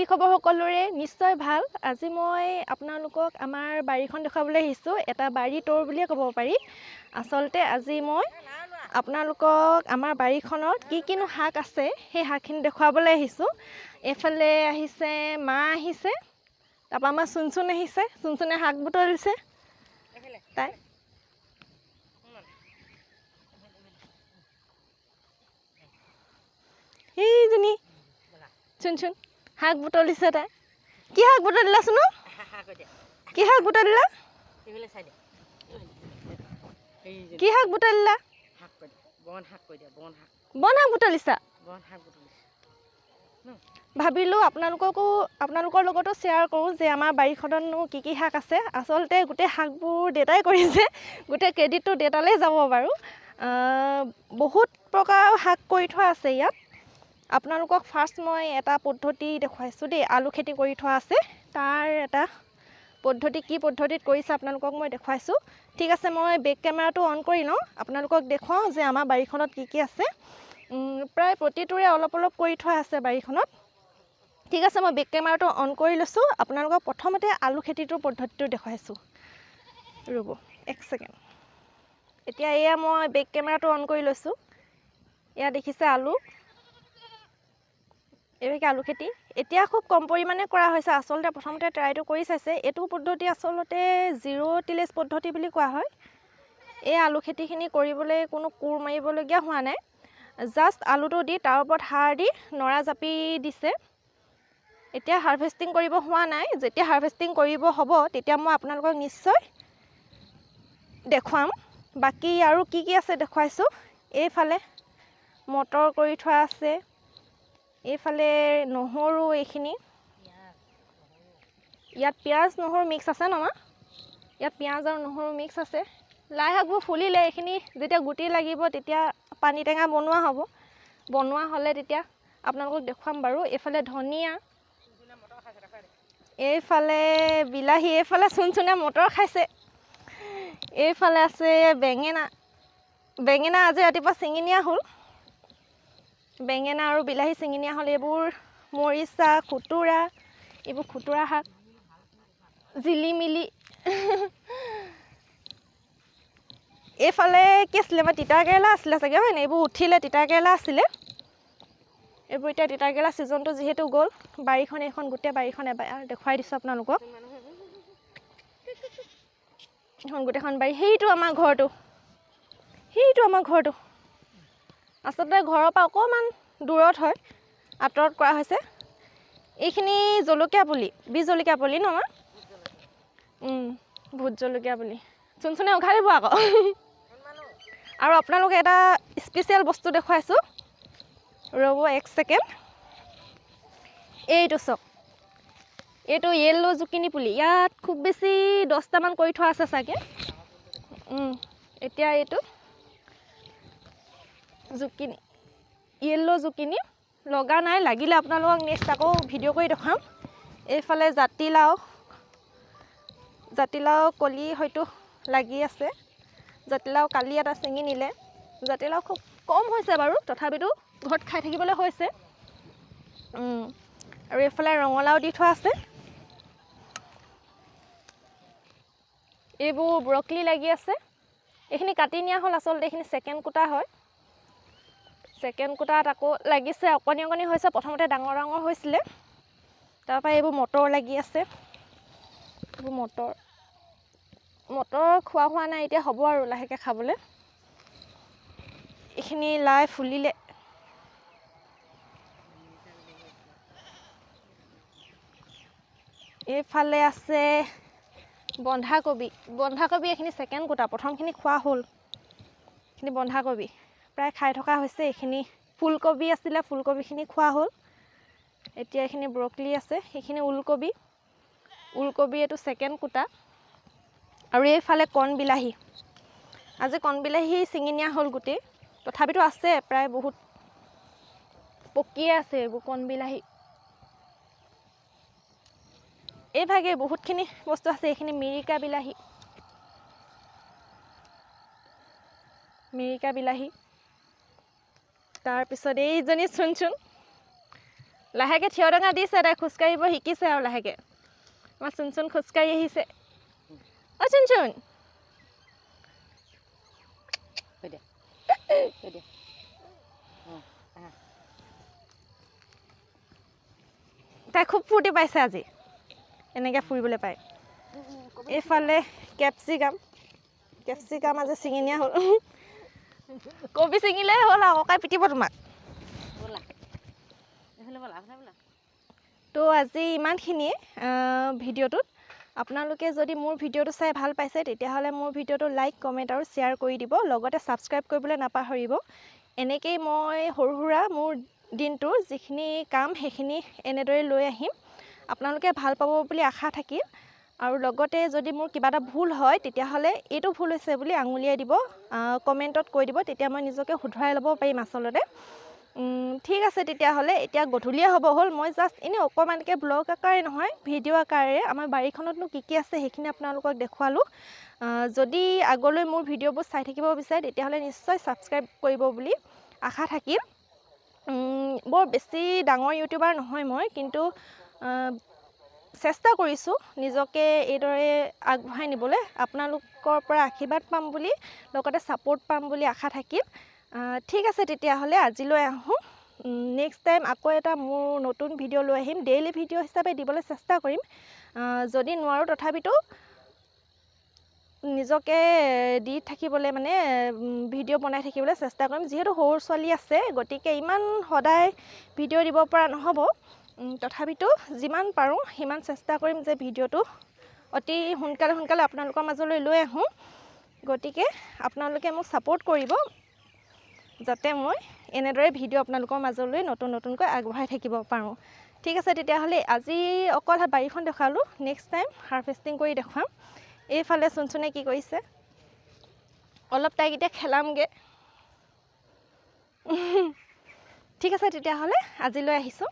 কি খবৰ সকলোৰে? নিশ্চয় ভাল। আজি মই আপোনালোকক আমাৰ বাৰীখন দেখুৱাবলৈ আহিছোঁ। এটা বাৰী ট'ৰ বুলিয়ে ক'ব পাৰি। আচলতে আজি মই আপোনালোকক আমাৰ বাৰীখনত কি কিনো শাক আছে সেই শাকখিনি দেখুৱাবলৈ আহিছোঁ। এইফালে আহিছে মা আহিছে, তাৰপৰা আমাৰ চুনচুন আহিছে। চুনচুনে শাক বুটলিছে তাই। সেইজনী চুনচুন শাক বুটলিছে তাই। কি শাক বুটলিলা চুনু? কি শাক বুটলিলা? কি শাক বুটলিলা? বন শাক বুটলিছা? ভাবিলোঁ আপোনালোককো আপোনালোকৰ লগতো শ্বেয়াৰ কৰোঁ যে আমাৰ বাৰীখনতনো কি কি শাক আছে। আচলতে গোটেই শাকবোৰ দেউতাই কৰিছে, গোটেই ক্ৰেডিটটো দেউতালৈ যাব বাৰু। বহুত প্ৰকাৰৰ শাক কৰি থোৱা আছে ইয়াত। আপোনালোকক ফাৰ্ষ্ট মই এটা পদ্ধতি দেখুৱাইছোঁ দেই। আলু খেতি কৰি থোৱা আছে, তাৰ এটা পদ্ধতি কি পদ্ধতিত কৰিছে আপোনালোকক মই দেখুৱাইছোঁ। ঠিক আছে, মই বেক কেমেৰাটো অন কৰি লওঁ, আপোনালোকক দেখুৱাওঁ যে আমাৰ বাৰীখনত কি কি আছে। প্ৰায় প্ৰতিটোৰে অলপ অলপ কৰি থোৱা আছে বাৰীখনত। ঠিক আছে, মই বেক কেমেৰাটো অন কৰি লৈছোঁ। আপোনালোকক প্ৰথমতে আলু খেতিটোৰ পদ্ধতিটো দেখুৱাইছোঁ। ৰ'ব এক ছেকেণ্ড। এতিয়া এয়া মই বেক কেমেৰাটো অন কৰি লৈছোঁ। এয়া দেখিছে আলু, এইভাগে আলু খেতি এতিয়া খুব কম পৰিমাণে কৰা হৈছে। আচলতে প্ৰথমতে ট্ৰাইটো কৰি চাইছে। এইটো পদ্ধতি আচলতে জিৰ' টিলেজ পদ্ধতি বুলি কোৱা হয়। এই আলু খেতিখিনি কৰিবলৈ কোনো কোৰ মাৰিবলগীয়া হোৱা নাই। জাষ্ট আলুটো দি তাৰ ওপৰত সাৰ দি নৰা জাপি দিছে। এতিয়া হাৰ্ভেষ্টিং কৰিব হোৱা নাই। যেতিয়া হাৰ্ভেষ্টিং কৰিব হ'ব তেতিয়া মই আপোনালোকক নিশ্চয় দেখুৱাম। বাকী আৰু কি কি আছে দেখুৱাইছোঁ। এইফালে মটৰ কৰি থোৱা আছে, এইফালে নহৰু, এইখিনি ইয়াত পিঁয়াজ নহৰু মিক্স আছে ন মা? ইয়াত পিঁয়াজ আৰু নহৰু মিক্স আছে। লাই শাকবোৰ ফুলিলে এইখিনি যেতিয়া গুটি লাগিব তেতিয়া পানী টেঙা বনোৱা হ'ব। বনোৱা হ'লে তেতিয়া আপোনালোকক দেখুৱাম বাৰু। এইফালে ধনিয়া, এইফালে বিলাহী, এইফালে চুনচুনে মটৰ খাইছে। এইফালে আছে বেঙেনা। বেঙেনা আজি ৰাতিপুৱা ছিঙি নিয়া হ'ল। বেঙেনা আৰু বিলাহী ছিঙি নিয়া হ'ল। এইবোৰ মৰিচা, খুতুৰা, এইবোৰ খুতুৰা শাক, জিলিমিলি। এইফালে কি আছিলে আমাৰ তিতা কেৰেলা আছিলে চাগে, হয় নাই? এইবোৰ উঠিলে তিতা কেৰেলা আছিলে। এইবোৰ এতিয়া তিতা কেৰেলা ছিজনটো যিহেতু গ'ল। বাৰীখন এইখন গোটেই বাৰীখন এবাৰ দেখুৱাই দিছোঁ আপোনালোকক। এইখন গোটেইখন বাৰী। সেইটো আমাৰ ঘৰটো, সেইটো আমাৰ ঘৰটো। আচলতে ঘৰৰ পৰা অকণমান দূৰত হয়, আঁতৰত কৰা হৈছে। এইখিনি জলকীয়া পুলি, বীজ জলকীয়া পুলি ন মা? ভোট জলকীয়া পুলি। চুনচুনে উঘালিব আকৌ। আৰু আপোনালোকে এটা স্পেচিয়েল বস্তু দেখুৱাইছোঁ, ৰ'ব এক ছেকেণ্ড। এইটো চাওক, এইটো য়েল্ল' জুকিনি পুলি। ইয়াত খুব বেছি 10টামান কৰি থোৱা আছে চাগে। এতিয়া এইটো জুকিনি, য়েল্ল' জুকিনি লগা নাই, লাগিলে আপোনালোকক নেক্সট আকৌ ভিডিঅ' কৰি দেখুৱাম। এইফালে জাতিলাও, জাতিলাও কলি হয়তো লাগি আছে। জাতিলাও কালি এটা ছিঙি নিলে। জাতিলাও খুব কম হৈছে বাৰু, তথাপিতো ঘৰত খাই থাকিবলৈ হৈছে। আৰু এইফালে ৰঙালাও দি থোৱা আছে। এইবোৰ ব্ৰকলি লাগি আছে। এইখিনি কাটি নিয়া হ'ল। আচলতে এইখিনি ছেকেণ্ড কোটা হয়। ছেকেণ্ড কোটাত আকৌ লাগিছে, অকণি অকণি হৈছে। প্ৰথমতে ডাঙৰ ডাঙৰ হৈছিলে। তাৰপৰা এইবোৰ মটৰ লাগি আছে। এইবোৰ মটৰ, মটৰ খোৱা হোৱা নাই, এতিয়া হ'ব আৰু লাহেকৈ খাবলৈ। এইখিনি লাই ফুলিলে। এইফালে আছে বন্ধাকবি। বন্ধাকবি এইখিনি ছেকেণ্ড কোটা, প্ৰথমখিনি খোৱা হ'ল। এইখিনি বন্ধাকবি প্ৰায় খাই থকা হৈছে। এইখিনি ফুলকবি আছিলে, ফুলকবিখিনি খোৱা হ'ল। এতিয়া এইখিনি ব্ৰকলি আছে, সেইখিনি ওলকবি। ওলকবি এইটো ছেকেণ্ড কোটা। আৰু এইফালে কণ বিলাহী। আজি কণ বিলাহী ছিঙি নিয়া হ'ল গোটেই, তথাপিতো আছে প্ৰায় বহুত পকিয়ে আছে এইবোৰ কণ বিলাহী। এইভাগে বহুতখিনি বস্তু আছে। এইখিনি মিৰিকা বিলাহী, মিৰিকা বিলাহী। তাৰপিছত এইজনী চুনচুন, লাহেকৈ থিয় দঙা দিছে, তাই খোজকাঢ়িব শিকিছে আৰু লাহেকৈ। আমাৰ চুনচুন খোজকাঢ়ি আহিছে। অ' চুনচুন, তাই খুব ফূৰ্তি পাইছে আজি এনেকৈ ফুৰিবলৈ পায়। এইফালে কেপচিকাম, কেপচিকাম আজি ছিঙি নিয়া হ'ল। কবি ছিঙিলেই হ'ল আৰু ককাই পিটিব তোমাক। তো আজি ইমানখিনিয়ে ভিডিঅ'টোত। আপোনালোকে যদি মোৰ ভিডিঅ'টো চাই ভাল পাইছে তেতিয়াহ'লে মোৰ ভিডিঅ'টো লাইক, কমেণ্ট আৰু শ্বেয়াৰ কৰি দিব, লগতে ছাবস্ক্ৰাইব কৰিবলৈ নাপাহৰিব। এনেকেই মই সৰু সুৰা মোৰ দিনটোৰ যিখিনি কাম সেইখিনি এনেদৰে লৈ আহিম, আপোনালোকে ভাল পাব বুলি আশা থাকিল। আৰু লগতে যদি মোৰ কিবা এটা ভুল হয় তেতিয়াহ'লে এইটো ভুল হৈছে বুলি আঙুলিয়াই দিব, কমেণ্টত কৈ দিব, তেতিয়া মই নিজকে শুধৰাই ল'ব পাৰিম আচলতে। ঠিক আছে তেতিয়াহ'লে, এতিয়া গধূলিয়ে হ'ব হ'ল। মই জাষ্ট এনেই অকণমানকৈ ব্লগ আকাৰে নহয়, ভিডিঅ' আকাৰেৰে আমাৰ বাৰীখনতনো কি কি আছে সেইখিনি আপোনালোকক দেখুৱালোঁ। যদি আগলৈ মোৰ ভিডিঅ'বোৰ চাই থাকিব বিচাৰে তেতিয়াহ'লে নিশ্চয় ছাবস্ক্ৰাইব কৰিব বুলি আশা থাকিল। বৰ বেছি ডাঙৰ ইউটিউবাৰ নহয় মই, কিন্তু চেষ্টা কৰিছোঁ নিজকে এইদৰে আগবঢ়াই নিবলৈ। আপোনালোকৰ পৰা আশীৰ্বাদ পাম বুলি, লগতে ছাপোৰ্ট পাম বুলি আশা থাকিল। ঠিক আছে তেতিয়াহ'লে আজিলৈ আহোঁ। নেক্সট টাইম আকৌ এটা মোৰ নতুন ভিডিঅ' লৈ আহিম। ডেইলি ভিডিঅ' হিচাপে দিবলৈ চেষ্টা কৰিম, যদি নোৱাৰোঁ তথাপিতো নিজকে দি থাকিবলৈ মানে ভিডিঅ' বনাই থাকিবলৈ চেষ্টা কৰিম। যিহেতু সৰু ছোৱালী আছে গতিকে ইমান সদায় ভিডিঅ' দিব পৰা নহ'ব, তথাপিতো যিমান পাৰোঁ সিমান চেষ্টা কৰিম যে ভিডিঅ'টো অতি সোনকালে সোনকালে আপোনালোকৰ মাজলৈ লৈ আহোঁ। গতিকে আপোনালোকে মোক ছাপোৰ্ট কৰিব যাতে মই এনেদৰে ভিডিঅ' আপোনালোকৰ মাজলৈ নতুন নতুনকৈ আগবঢ়াই থাকিব পাৰোঁ। ঠিক আছে তেতিয়াহ'লে আজি অকল বাৰীখন দেখুৱালোঁ, নেক্সট টাইম হাৰ্ভেষ্টিং কৰি দেখুৱাম। এইফালে চুনচুনে কি কৰিছে, অলপ তাইক এতিয়া খেলামগৈ। ঠিক আছে তেতিয়াহ'লে আজিলৈ আহিছোঁ।